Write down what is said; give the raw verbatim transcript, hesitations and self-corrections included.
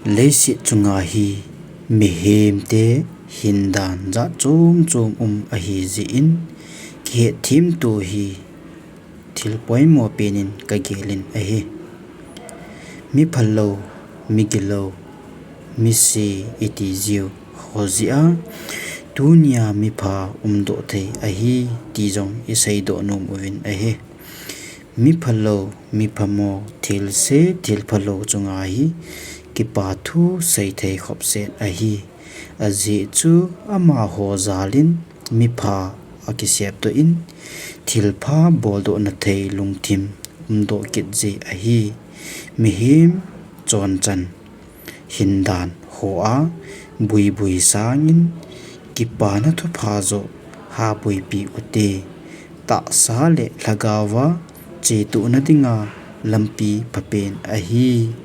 Leiset chunga hi mihemte hindan jat chom chom um ahi jeh in, kihetthem to hi thil poimo pen in kagel in ahi. Miphalou, migilou, mise iti jiu ho jeh a, tunia mipha umdoh thei ahi ti jong iseidoh nom uvin ahi. Miphalou, miphamo, thilse, thilphalou chunga hi kipa thu seithei khopset ahi. Ajeh chu amaho jal in mipha akiseptoh in, thilpha boldohna thei lungthim umdoh kit ji ahi. Mihem chonchan hindan ho a buibui sangin kipana thupha joh habuipi ute. Tahsa le lhagaova chetuhna dinga lampi phapen ahi.